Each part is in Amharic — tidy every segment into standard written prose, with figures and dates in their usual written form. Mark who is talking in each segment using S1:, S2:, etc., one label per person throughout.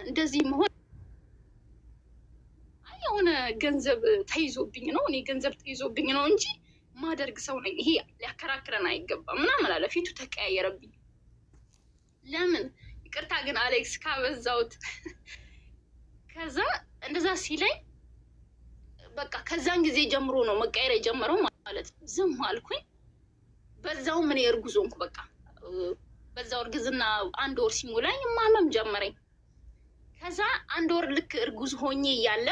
S1: እንደዚህ መሆን የሆነ ገንዘብ ተይዞብኝ ነው፣ እኔ ገንዘብ ተይዞብኝ ነው እንጂ ማደርግ ሰው ነኝ። ይሄ ሊያከራክረን አይገባም ምናምን አለ። ፊቱ ተቀያየረብኝ። ለምን ይቅርታ ግን አሌክስ ካበዛውት። ከዛ እንደዛ ሲለኝ በቃ ከዛን ጊዜ ጀምሮ ነው መቀየር የጀመረው ማለት ነው። ዝም አልኩኝ። በዛውም እኔ እርጉዝ ሆንኩ። በቃ በዛው እርግዝና 1 ወር ሲሞላኝ ማመም ጀመረኝ። ከዛ 1 ወር ልክ እርጉዝ ሆኜ እያለ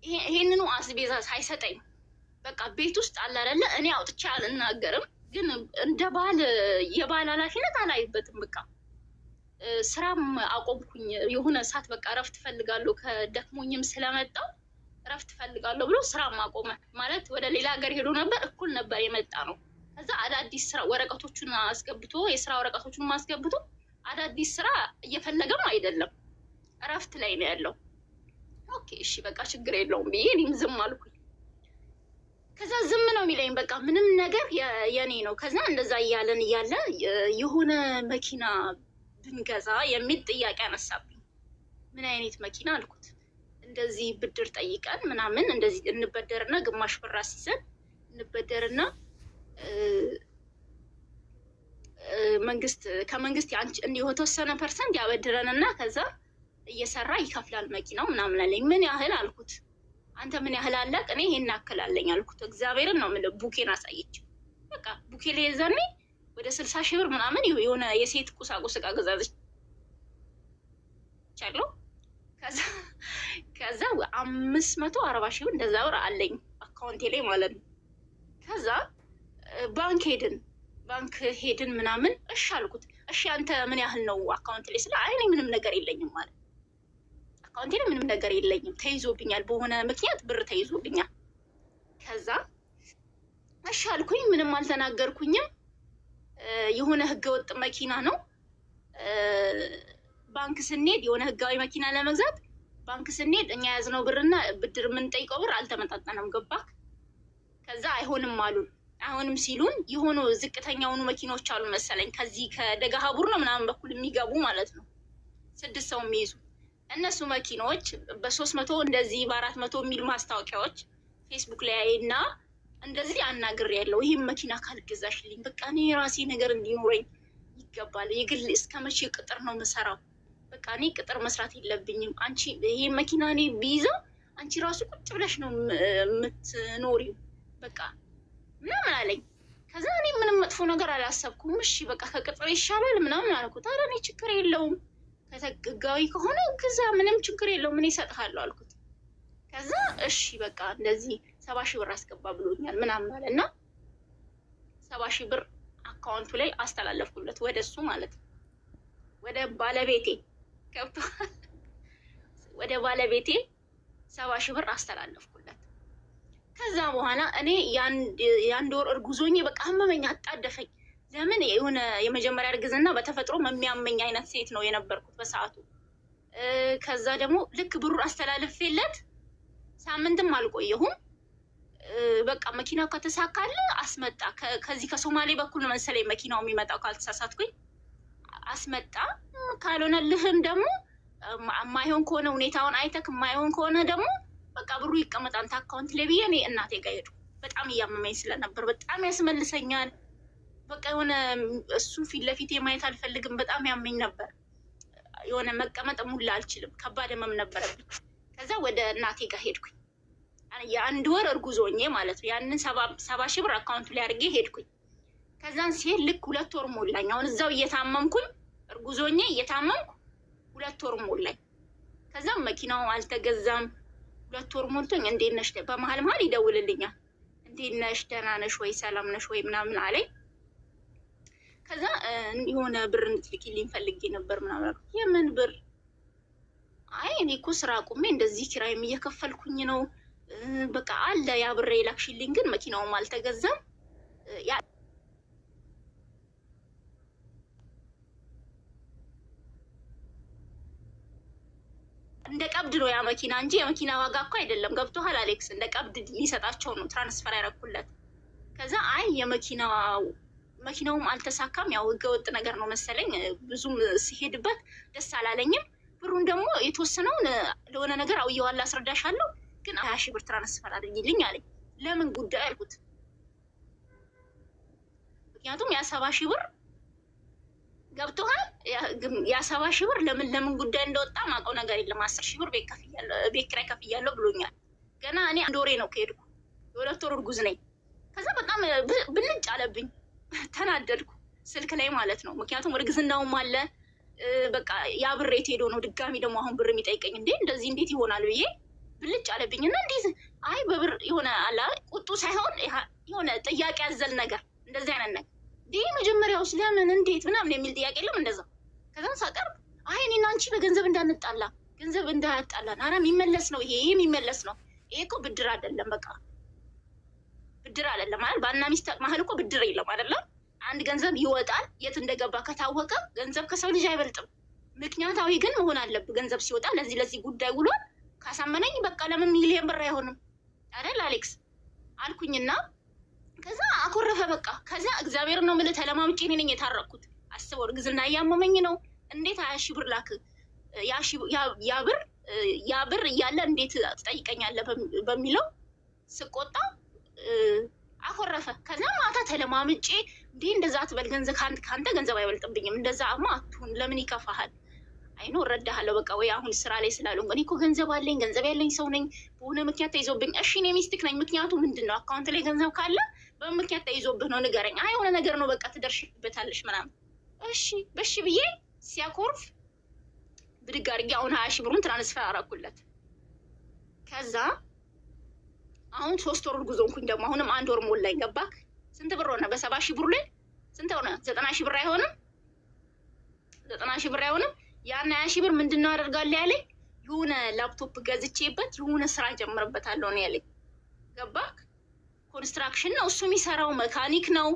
S1: ይሄንኑ አስቤዛ ሳይሰጠኝ በቃ ቤት ውስጥ አለ አይደለ፣ እኔ አውጥቼ አልናገርም፣ ግን እንደ ባል የባል ኃላፊነት አላይበትም። በቃ ስራም አቆምኩኝ። የሆነ ሰዓት በቃ እረፍት ፈልጋለሁ ከደክሞኝም ስለመጣው እረፍት ፈልጋለሁ ብሎ ስራም አቆመ። ማለት ወደ ሌላ ሀገር ሄዶ ነበር፣ እኩል ነበር የመጣ ነው። ከዛ አዳዲስ ስራ ወረቀቶቹን አስገብቶ የስራ ወረቀቶቹን አስገብቶ አዳዲስ ስራ እየፈለገም አይደለም፣ እረፍት ላይ ነው ያለው። Okay እሺ በቃ ችግር የለውም ብዬ እኔም ዝም አልኩኝ። ከዛ ዝም ነው የሚለኝ፣ በቃ ምንም ነገር የኔ ነው። ከዛ እንደዛ እያለን እያለ የሆነ መኪና ብንገዛ የሚል ጥያቄ አነሳብኝ። ምን አይነት መኪና አልኩት። እንደዚህ ብድር ጠይቀን ምናምን እንደዚህ እንበደርና ግማሽ ብር አስይዘን እንበደርና መንግስት ከመንግስት የተወሰነ percent ያበድረንና ከዛ እየሰራ ይከፍላል መኪናው ምናምን አለኝ። ምን ያህል አልኩት። አንተ ምን ያህል አለቅ? እኔ ይሄን ያክል አለኝ አልኩት። እግዚአብሔርን ነው የምልህ። ቡኬን አሳየችው። በቃ ቡኬ ላይ የዛኔ ወደ 60,000 ብር ምናምን የሆነ የሴት ቁሳቁስ እቃ ገዛዝቻለሁ። ከዛ 540,000 ብር እንደዛ ብር አለኝ account ኤ ላይ ማለት ነው። ከዛ ባንክ ሄድን ባንክ ሄድን ምናምን እሺ አልኩት። እሺ አንተ ምን ያህል ነው account ላይ ስለ አይ እኔ ምንም ነገር የለኝም ማለት account ኤ ላይ ምንም ነገር የለኝም፣ ተይዞብኛል፣ በሆነ ምክንያት ብር ተይዞብኛል። ከዛ እሺ አልኩኝ፣ ምንም አልተናገርኩኝም። የሆነ ህገወጥ መኪና ነው። ባንክ ስንሄድ የሆነ ህጋዊ መኪና ለመግዛት ባንክ ስንሄድ እኛ የያዝነው ብርና ብድር የምንጠይቀው ብር አልተመጣጠነም። ገባክ? ከዛ አይሆንም አሉን። አይሆንም ሲሉን የሆኑ ዝቅተኛ የሆኑ መኪኖች አሉ መሰለኝ ከዚህ ከደገሀቡር ነው ምናምን በኩል የሚገቡ ማለት ነው፣ 6 ሰው የሚይዙ እነሱ መኪኖች በ300 እንደዚህ በ400 የሚል ማስታወቂያዎች ፌስቡክ ላይ እና እንደዚህ አናግሬ ያለው ይህም መኪና ካልገዛሽልኝ በቃ እኔ የራሴ ነገር እንዲኖረኝ ይገባል። የግል እስከ መቼ ቅጥር ነው የምሰራው? በቃ እኔ ቅጥር መስራት የለብኝም። አንቺ ይሄ መኪና እኔ ቢይዘው አንቺ ራሱ ቁጭ ብለሽ ነው የምትኖሪው በቃ ምናምን አለኝ። ከዛ እኔ ምንም መጥፎ ነገር አላሰብኩም። እሺ በቃ ከቅጥር ይሻላል ምናምን አልኩት። ኧረ እኔ ችግር የለውም ከተጋዊ ከሆነ ግዛ፣ ምንም ችግር የለውም እኔ እሰጥሃለሁ አልኩት። ከዛ እሺ በቃ እንደዚህ 70,000 ብር አስገባ ብሎኛል ምናምን አለ እና 70,000 ብር account ኡ ላይ አስተላለፍኩለት፣ ወደ እሱ ማለት ነው፣ ወደ ባለቤቴ ገብቶሃል። ወደ ባለቤቴ 70,000 ብር አስተላለፍኩለት። ከዛ በኋላ እኔ የ1 ወር እርጉዝ ሆኜ በቃ አመመኝ፣ አጣደፈኝ። ለምን የሆነ የመጀመሪያ እርግዝና በተፈጥሮ የሚያመኝ አይነት ሴት ነው የነበርኩት በሰዓቱ። ከዛ ደግሞ ልክ ብሩን አስተላልፌለት ሳምንትም አልቆየሁም። በቃ መኪናው ከተሳካለ አስመጣ። ከዚህ ከሶማሌ በኩል መሰለኝ መኪናው የሚመጣው ካልተሳሳትኩኝ፣ አስመጣ። ካልሆነልህም ደግሞ የማይሆን ከሆነ ሁኔታውን አይተክ የማይሆን ከሆነ ደግሞ በቃ ብሩ ይቀመጥ አንተ account ላይ ብዬ እኔ እናቴ ጋር ሄድኩ። በጣም እያመመኝ ስለነበር በጣም ያስመልሰኛል። በቃ የሆነ እሱ ፊት ለፊቴ ማየት አልፈልግም። በጣም ያመኝ ነበር። የሆነ መቀመጥ ሙላ አልችልም። ከባድ ህመም ነበረብኝ። ከዛ ወደ እናቴ ጋር ሄድኩኝ። የ1 ወር እርጉዝ ሆኜ ማለት ነው። ያንን 70,000 ብር account ኡ ላይ አድርጌ ሄድኩኝ። ከዛን ሲሄድ ልክ 2 ወር ሞላኝ። አሁን እዛው እየታመምኩኝ እርጉዝ ሆኜ እየታመምኩ 2 ወር ሞላኝ። ከዛም መኪናው አልተገዛም። 2 ወር ሞልቶኝ እንዴት ነሽ፣ በመሀል መሀል ይደውልልኛል። እንዴት ነሽ፣ ደህና ነሽ ወይ፣ ሰላም ነሽ ወይ ምናምን አለኝ። ከዛ የሆነ ብር እንድትልኪልኝ ፈልጌ ነበር ምናምን አልኩት። የምን ብር? አይ እኔ እኮ ስራ አቁሜ እንደዚህ ኪራይም እየከፈልኩኝ ነው። በቃ አለ ያ ብር የላክሽልኝ፣ ግን መኪናውም አልተገዛም። እንደ ቀብድ ነው ያ መኪና እንጂ የመኪና ዋጋ እኮ አይደለም። ገብቶሃል አሌክስ? እንደ ቀብድ ሊሰጣቸው ነው transfer ያደረኩለት። ከዛ አይ የመኪና መኪናውም አልተሳካም። ያው ህገወጥ ነገር ነው መሰለኝ። ብዙም ሲሄድበት ደስ አላለኝም። ብሩን ደግሞ የተወሰነውን ለሆነ ነገር አውየዋለሁ፣ አስረዳሻለሁ፣ ግን 20 ሺህ ብር transfer አድርጊልኝ አለኝ። ለምን ጉዳይ አልኩት። ምክንያቱም ያ 70 ሺህ ብር ገብቶሃል። ያ 70 ሺህ ብር ለምን ለምን ጉዳይ እንደወጣ ማውቀው ነገር የለም። 10 ሺህ ብር ቤት ኪራይ ከፍያለሁ ብሎኛል። ገና እኔ አንድ ወሬ ነው ከሄድኩ፣ የ2 ወር እርጉዝ ነኝ። ከዛ በጣም ብልጭ አለብኝ፣ ተናደድኩ ስልክ ላይ ማለት ነው። ምክንያቱም እርግዝናውም አለ፣ በቃ ያ ብር የት ሄዶ ነው ድጋሚ ደግሞ አሁን ብር የሚጠይቀኝ እንዴ? እንደዚህ እንዴት ይሆናል ብዬ ብልጭ አለብኝ። እና እንዴት አይ በብር የሆነ አላ ቁጡ ሳይሆን የሆነ ጥያቄ ያዘል ነገር፣ እንደዚህ አይነት ነገር እንዲህ መጀመሪያውስ ለምን እንዴት ምናምን የሚል ጥያቄ የለም እንደዛ። ከዛም ሳቀርብ አይ እኔና አንቺ በገንዘብ እንዳንጣላ፣ ገንዘብ እንዳያጣላን፣ ኧረ የሚመለስ ነው ይሄ፣ የሚመለስ ነው ይሄ እኮ ብድር አይደለም፣ በቃ ብድር አይደለም ማለት ባልና ሚስት መሀል እኮ ብድር የለም አይደለም። አንድ ገንዘብ ይወጣል፣ የት እንደገባ ከታወቀ ገንዘብ ከሰው ልጅ አይበልጥም። ምክንያታዊ ግን መሆን አለብህ። ገንዘብ ሲወጣ ለዚህ ለዚህ ጉዳይ ውሏል ካሳመነኝ በቃ ለምን ሚሊየን ብር አይሆንም አይደል አሌክስ አልኩኝና ከዛ አኮረፈ በቃ። ከዛ እግዚአብሔር ነው የምልህ ተለማምጬ እኔ ነኝ የታረቅኩት። አስበው እርግዝና እያመመኝ ነው። እንዴት 20 ሺህ ብር ላክ? ያ ብር እያለ እንዴት ትጠይቀኛለህ በሚለው ስቆጣ አኮረፈ። ከዛ ማታ ተለማምጬ እንዲህ እንደዛ አትበል፣ ገንዘብ ከአንተ ገንዘብ አይበልጥብኝም፣ እንደዛማ አትሁን፣ ለምን ይከፋሃል? አይኖ እረዳሃለሁ። በቃ ወይ አሁን ስራ ላይ ስላሉ እኔ እኮ ገንዘብ አለኝ፣ ገንዘብ ያለኝ ሰው ነኝ። በሆነ ምክንያት ተይዞብኝ፣ እሺ እኔ ሚስትክ ነኝ። ምክንያቱ ምንድን ነው? Account ላይ ገንዘብ ካለ በምን ምክንያት ተይዞብህ ነው ንገረኝ። አይ የሆነ ነገር ነው፣ በቃ ትደርሽበታለሽ ምናምን። እሺ በሺ ብዬ ሲያኮርፍ ብድግ አድርጌ አሁን 20 ሺህ ብሩን transfer አደረኩለት። ከዛ አሁን 3 ወር እርጉዝ ሆንኩኝ። ደግሞ አሁንም አንድ ወር ሞላኝ። ገባክ? ስንት ብር ሆነ? በ70 ሺህ ብሩ ላይ ስንት ሆነ? 90 ሺህ ብር አይሆንም? 90 ሺህ ብር አይሆንም? ያን 20 ሺህ ብር ምንድን ነው አደርጋለሁ ያለኝ? የሆነ ላፕቶፕ ገዝቼበት የሆነ ስራ ጀምርበታለሁ ነው ያለኝ። ገባክ? Construction ነው እሱ የሚሰራው፣ መካኒክ ነው።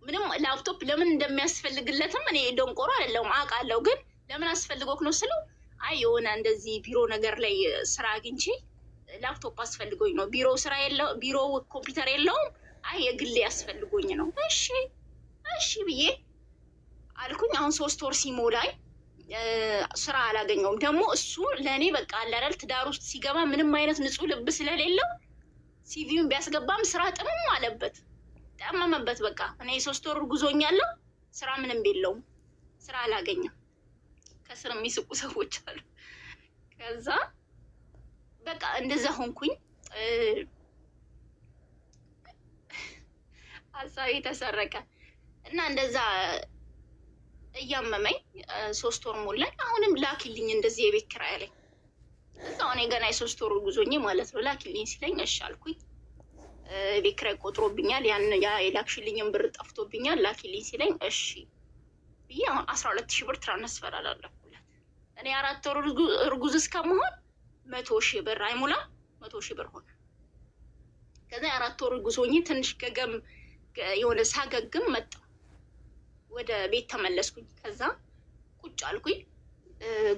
S1: ምንም ላፕቶፕ ለምን እንደሚያስፈልግለትም እኔ ደንቆሮ አይደለሁም አውቃለሁ። ግን ለምን አስፈልጎክ ነው ስለው አይ የሆነ እንደዚህ ቢሮ ነገር ላይ ስራ አግኝቼ ላፕቶፕ አስፈልጎኝ ነው። ቢሮ ስራ የለው፣ ቢሮ ኮምፒውተር የለውም። አይ የግሌ አስፈልጎኝ ነው። እሺ እሺ ብዬ አልኩኝ። አሁን 3 ወር ሲሞላኝ ስራ አላገኘውም። ደግሞ እሱ ለእኔ በቃ አለ አይደል ትዳር ውስጥ ሲገባ ምንም አይነት ንጹህ ልብ ስለሌለው CV ውን ቢያስገባም ስራ ጥምም አለበት፣ ጠመመበት። በቃ እኔ የ3 ወር እርጉዝ ሆኛለሁ፣ ስራ ምንም የለውም፣ ስራ አላገኘም። ከስር የሚስቁ ሰዎች አሉ። ከዛ በቃ እንደዛ ሆንኩኝ። ሀሳቤ ተሰረቀ እና እንደዛ እያመመኝ 3 ወር ሞላኝ። አሁንም ላኪልኝ እንደዚህ የቤት ኪራይ አለኝ። እዛው እኔ ገና የ3 ወር እርጉዝ ሆኜ ማለት ነው። ላኪልኝ ሲለኝ እሺ አልኩኝ። የቤት ኪራይ ቆጥሮብኛል፣ ያን ያ የላክሽልኝን ብር ጠፍቶብኛል፣ ላኪልኝ ሲለኝ እሺ ብዬ አሁን 12 ሺህ ብር transfer አላለኩለት። እኔ 4 ወር እርጉዝ እስከመሆን 100 ሺህ ብር አይሞላም፣ 100 ሺህ ብር ሆነ። ከዛ የ4 ወር እርጉዝ ሆኜ ትንሽ ገገም የሆነ ሳገግም መጣሁ ወደ ቤት ተመለስኩኝ። ከዛ ቁጭ አልኩኝ፣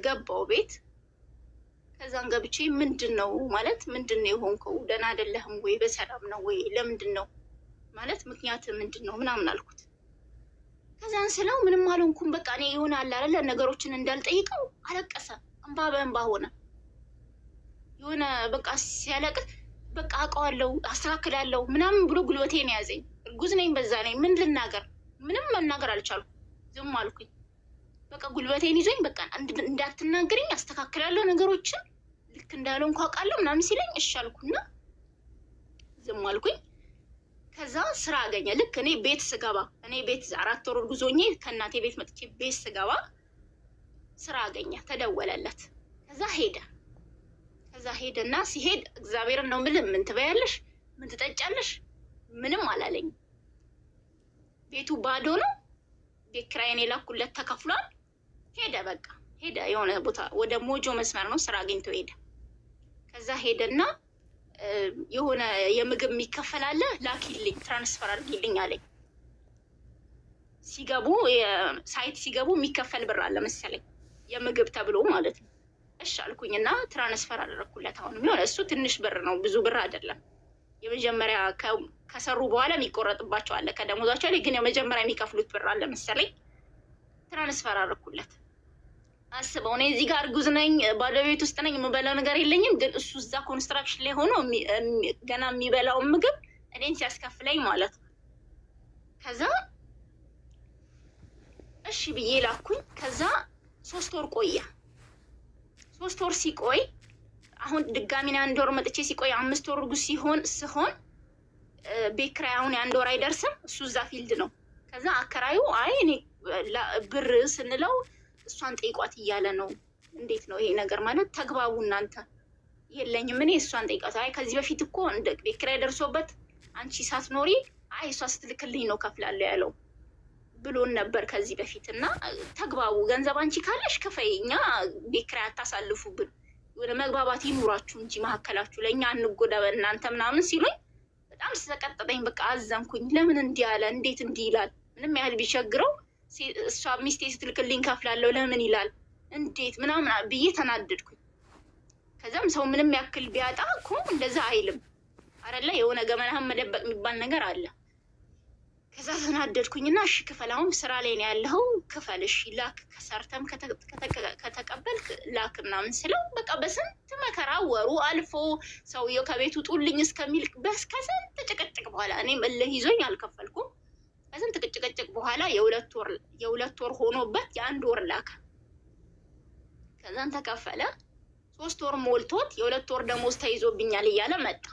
S1: ገባው ቤት። ከዛን ገብቼ ምንድን ነው ማለት ምንድን ነው የሆንከው? ደህና አይደለህም ወይ? በሰላም ነው ወይ? ለምንድን ነው ማለት ምክንያት ምንድን ነው ምናምን አልኩት። ከዛን ስለው ምንም አልሆንኩም፣ በቃ እኔ የሆነ አለ አይደለ ነገሮችን እንዳልጠይቀው አለቀሰ። እንባ በእንባ ሆነ። የሆነ በቃ ሲያለቅስ በቃ አውቀዋለሁ፣ አስተካክላለሁ ምናምን ብሎ ጉልበቴን ያዘኝ። እርጉዝ ነኝ፣ በዛ ነኝ። ምን ልናገር? ምንም መናገር አልቻልኩም። ዝም አልኩኝ። በቃ ጉልበቴን ይዞኝ በቃ እንዳትናገረኝ አስተካክላለሁ ነገሮችን ልክ እንዳለው እንኳ አውቃለሁ ምናምን ሲለኝ እሺ አልኩና ዝም አልኩኝ። ከዛ ስራ አገኘ። ልክ እኔ ቤት ስገባ፣ እኔ ቤት 4 ወር እርጉዝ ሆኜ ከእናቴ ቤት መጥቼ ቤት ስገባ ስራ አገኘ፣ ተደወለለት። ከዛ ሄደ። ከዛ ሄደና ሲሄድ እግዚአብሔርን ነው የምልህ፣ ምን ትበያለሽ? ምን ትጠጫለሽ? ምንም አላለኝም። ቤቱ ባዶ ነው። ቤት ኪራይን የላኩለት ተከፍሏል። ሄደ፣ በቃ ሄደ። የሆነ ቦታ ወደ ሞጆ መስመር ነው ስራ አግኝቶ ሄደ። ከዛ ሄደና የሆነ የምግብ የሚከፈል አለ፣ ላኪልኝ፣ transfer አድርጊልኝ አለኝ። ሲገቡ site ሲገቡ የሚከፈል ብር አለ መሰለኝ የምግብ ተብሎ ማለት ነው። እሺ አልኩኝ እና transfer አደረግኩለት። አሁንም የሆነ እሱ ትንሽ ብር ነው፣ ብዙ ብር አይደለም። የመጀመሪያ ከሰሩ በኋላ የሚቆረጥባቸው አለ ከደሞዛቸው ላይ፣ ግን የመጀመሪያ የሚከፍሉት ብር አለ መሰለኝ። Transfer አደረግኩለት። አስበው፣ እኔ እዚህ ጋር እርጉዝ ነኝ፣ ባዶ ቤት ውስጥ ነኝ፣ የምበላው ነገር የለኝም። ግን እሱ እዛ construction ላይ ሆኖ ገና የሚበላውን ምግብ እኔን ሲያስከፍለኝ ማለት ነው። ከዛ እሺ ብዬ ላኩኝ። ከዛ 3 ወር ቆየ። 3 ወር ሲቆይ አሁን ድጋሚ አንድ ወር መጥቼ ሲቆይ 5 ወር እርጉዝ ሲሆን ስሆን ቤት ኪራይ አሁን የአንድ ወር አይደርስም። እሱ እዛ field ነው። ከዛ አከራዩ አይ እኔ ብር ስንለው እሷን ጠይቋት እያለ ነው። እንዴት ነው ይሄ ነገር ማለት ተግባቡ እናንተ። የለኝም እኔ፣ እሷን ጠይቋት። አይ ከዚህ በፊት እኮ ቤት ኪራይ ደርሶበት አንቺ ሳትኖሪ አይ እሷ ስትልክልኝ ነው ከፍላለሁ ያለው ብሎን ነበር ከዚህ በፊት። እና ተግባቡ፣ ገንዘብ አንቺ ካለሽ ክፈይ፣ እኛ ቤት ኪራይ አታሳልፉብን፣ የሆነ መግባባት ይኑራችሁ እንጂ መካከላችሁ ለእኛ አንጎዳ በእናንተ ምናምን ሲሉኝ በጣም ስለቀጠጠኝ በቃ አዘንኩኝ። ለምን እንዲህ አለ? እንዴት እንዲህ ይላል? ምንም ያህል ቢቸግረው እሷ ሚስቴ ስትልክልኝ ከፍላለሁ ለምን ይላል? እንዴት ምናምን ብዬ ተናደድኩኝ። ከዛም ሰው ምንም ያክል ቢያጣ እኮ እንደዛ አይልም አይደለ? የሆነ ገመናህን መደበቅ የሚባል ነገር አለ። ከዛ ተናደድኩኝና እሺ ክፈል፣ አሁን ስራ ላይ ነው ያለኸው፣ ክፈል፣ እሺ ላክ፣ ከሰርተም ከተቀበልክ ላክ ምናምን ስለው በቃ በስንት መከራ ወሩ አልፎ ሰውየው ከቤቱ ጡልኝ እስከሚል ከስንት ጭቅጭቅ በኋላ እኔም እልህ ይዞኝ አልከፈልኩም። ከስንት ጭቅጭቅ በኋላ የ2 ወር ሆኖበት የ1 ወር ላከ። ከዛን ተከፈለ። 3 ወር ሞልቶት የ2 ወር ደሞዝ ተይዞብኛል እያለ መጣ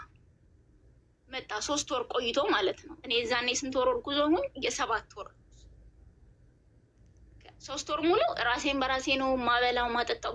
S1: መጣ 3 ወር ቆይቶ ማለት ነው። እኔ የዛኔ ስንት ወር እርጉዝ ሆንኩኝ? የ7 ወር። 3 ወር ሙሉ ራሴን በራሴ ነው ማበላው ማጠጣው።